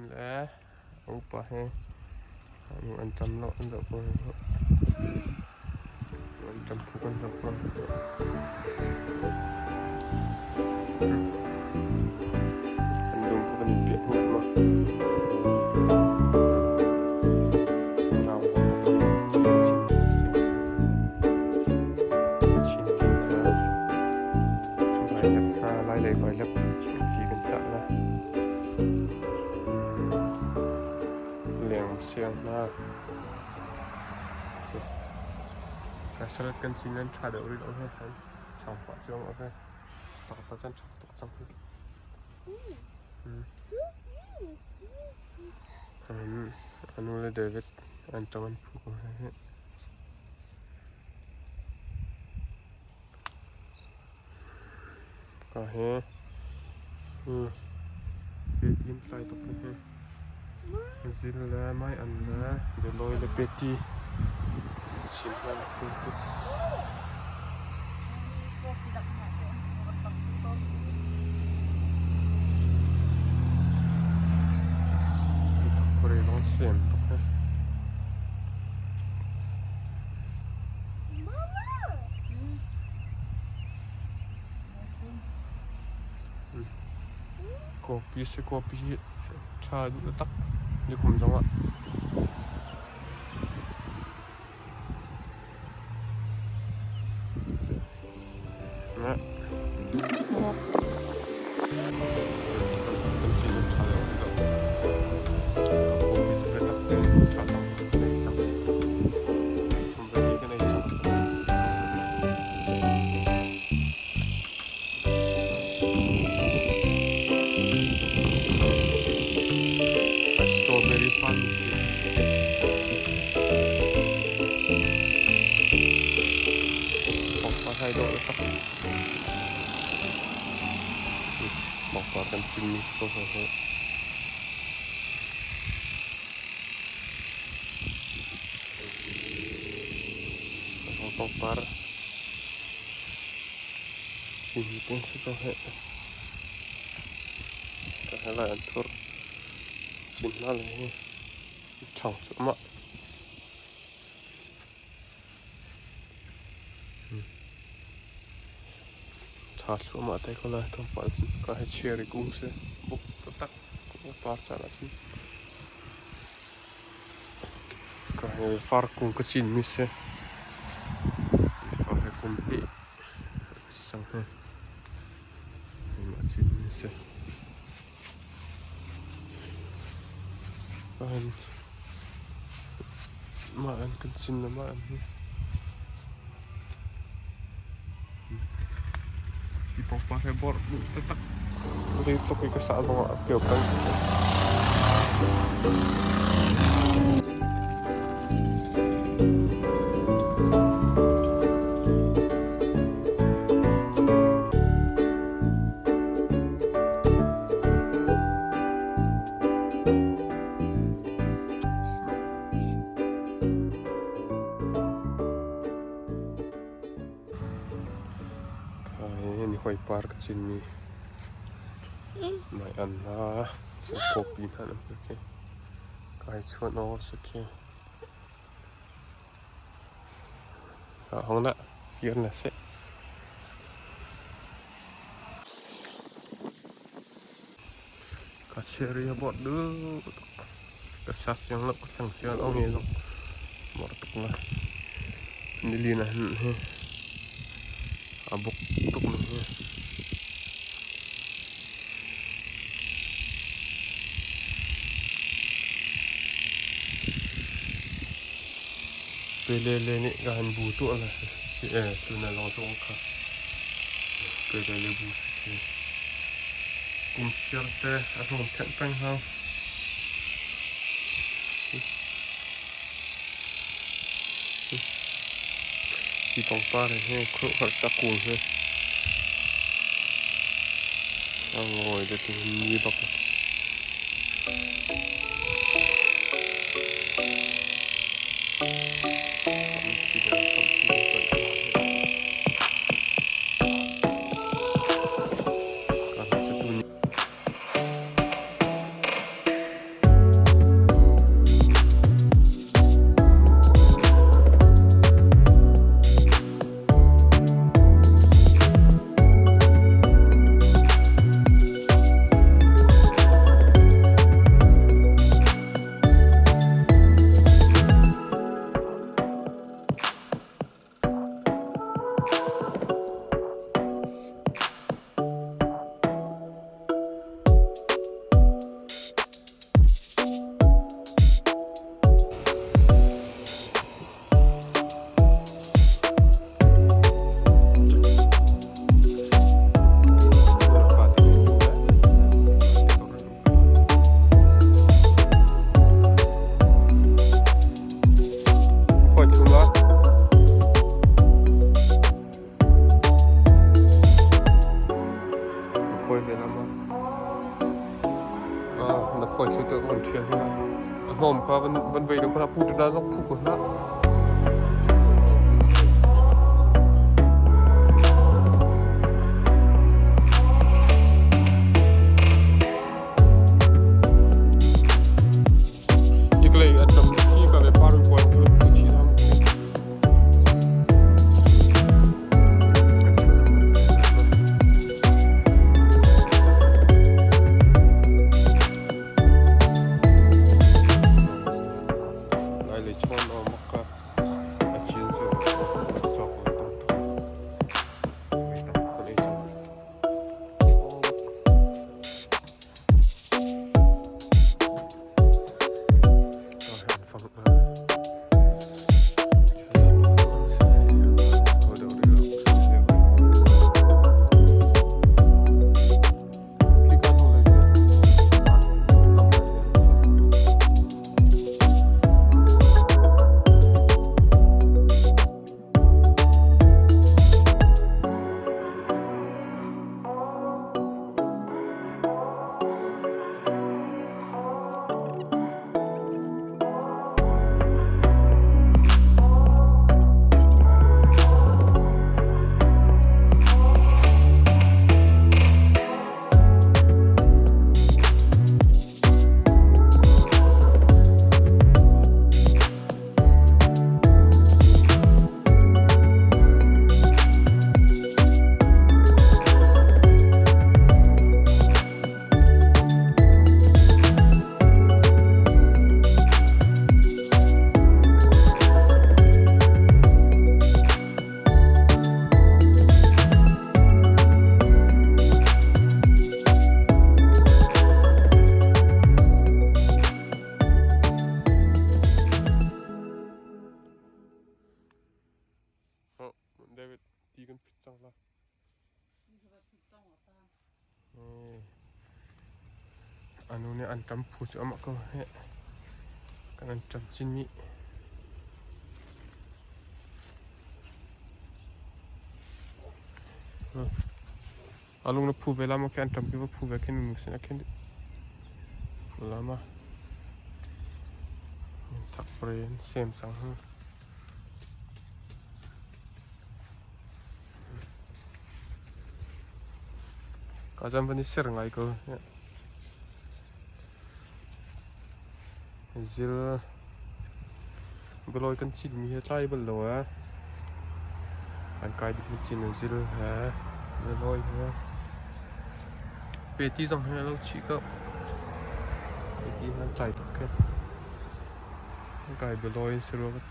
Le a upa he an ṭam lo an zoh ko. An ṭam phuk an zoh ko. An dum kha kan in piah hnu ma. Lai lei vailap ci kan cah la. Leng siang hna. Ka salat kan cin nan ṭha deuh rih lo he han chang pah cuang a ve. Taktak cun ṭha tuk cang. Anu le David an ṭang an phu ko he. Ka he peti an tlai tuk hi. Zil le mai an le bialawi le peti chin hna nak tu hi. Kore long sem tuk he. Kawpi si kawpi hi ṭha duh taktak nikum zongah. Strawberry farm Pangpar hai dawh taktak. Pangpar kan cinmi si ko hna. Pangpar Hi peng si ko heh. Ka he lai an thur. Cin hna le hi ṭhang cuahmah. Ṭha thluahmah te ko lai. Tlawmpal cun ka he cherry kung si. Buk taktak par caan ahcun. Ka he far kung ka cinmi si. Far he kum hnih. Sang he keimah cin a si. Mah an kan cin na mah an hi. Hi pangpar he bor duh taktak. Zeitluk i ka sah zongah a kio peng. Ni hoi par ka cinmi mai an hna kopi hna nan khi kai chuan aw si khi hong dah fir na seh. Ka cherry a bawt duh ka sa siang lo ka thleng siang lo nge zong mor tuk la nilin ah hin hi a buk tuk mi hi. Pelele nih ka han bu tuah la cu na lawng zong kha pelele bu si kum chiar te a hlawm thenh peng hau. Hi pangpar hi khuhhar takung hi a ngawi le ti ni bak. Khuai thlu te ka van ṭhial hna. A hnawm kha van vei lo kha pu tu na zong phu ko hna. Iklei an ṭam khi ka le paru kuan cu an phu chin ham. Lai lei chawn aw makka a cin cu cawk lo tam tuk. Tam tuk kan ei cang. David, ti kan phit cang la. Anu nih an ṭam phu cu amah ko heh. Kan an ṭam chinmi. A lung na phu ve la ma khi an ṭam khi va phu ve khin nu sin a khin phu la ma. Thak pre sem cang hu. Ka zan van i ser ngai ko. Zil bilawi kan cinmi he tlai bal lo eh. Kan kai bikmi cin in zil he bilawi he peti zong he lo chih ko. Peti han tlai tuk ke. Kai bilawi in si rua.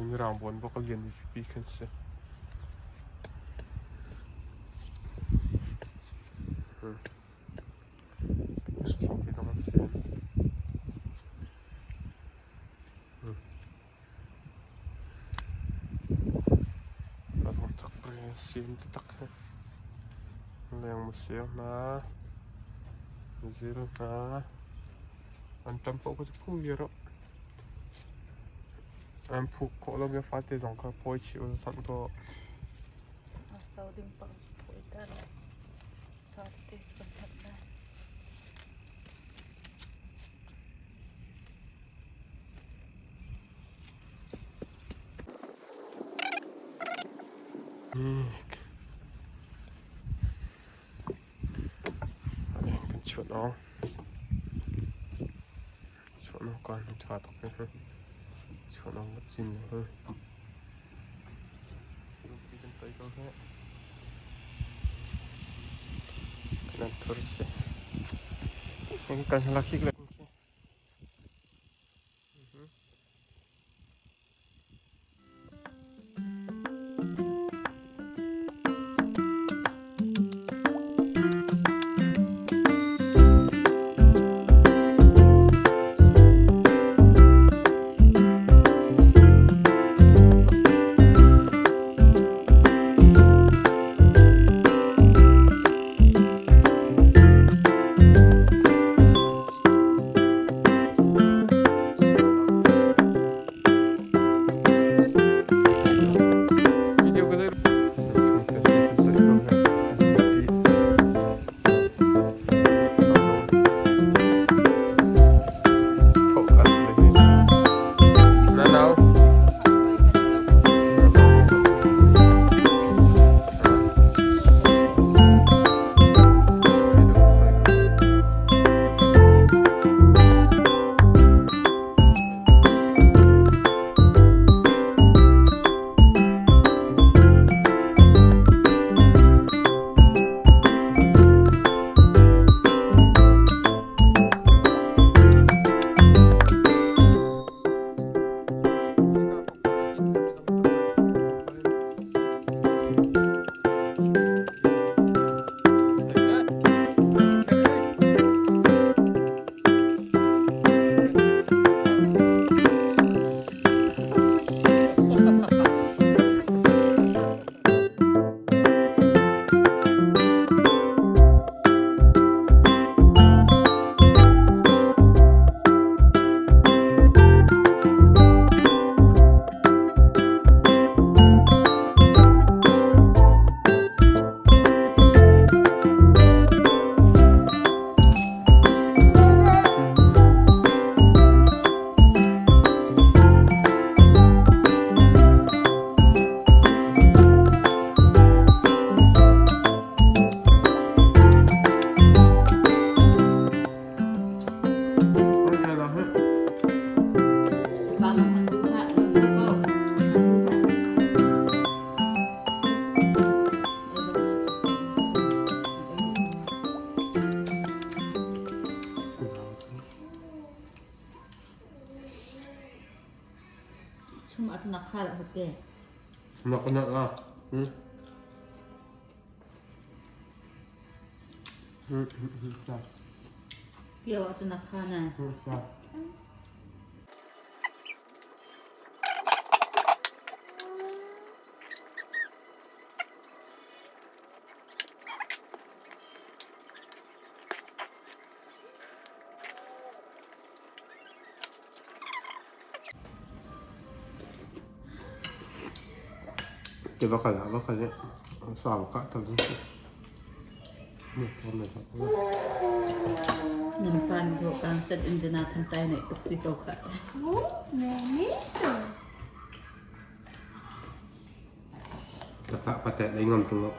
Mirang bawn bak a lian pipi khan si. Ti zong a si. Tak sim taktak he. Leng ma siang hna. Zil hna. An tam paoh ka cu phu viar. An phuk khawh lomi a fate zong kha phawi chih u hmanh kaw. A so ding pang phawi ta lai. Fate cu kan hmanh lai. Kan chuan awng. Chuan awk kaan hi ṭha tuk hi. Chuan awk ka cin hi. Lungpi kan tei ko hi. Kan thur si. Kan hala khik le. Ahcun a kha lah hute. Nak na la. Hmm. Hmm. Hmm. Kio ahcun a kha na. Hmm. Tiva kal ah va kal i sau kah tam Nan pan ko kang set in dina than chai nei tuk ti ko kha. Takah patet lei ngam tung lo.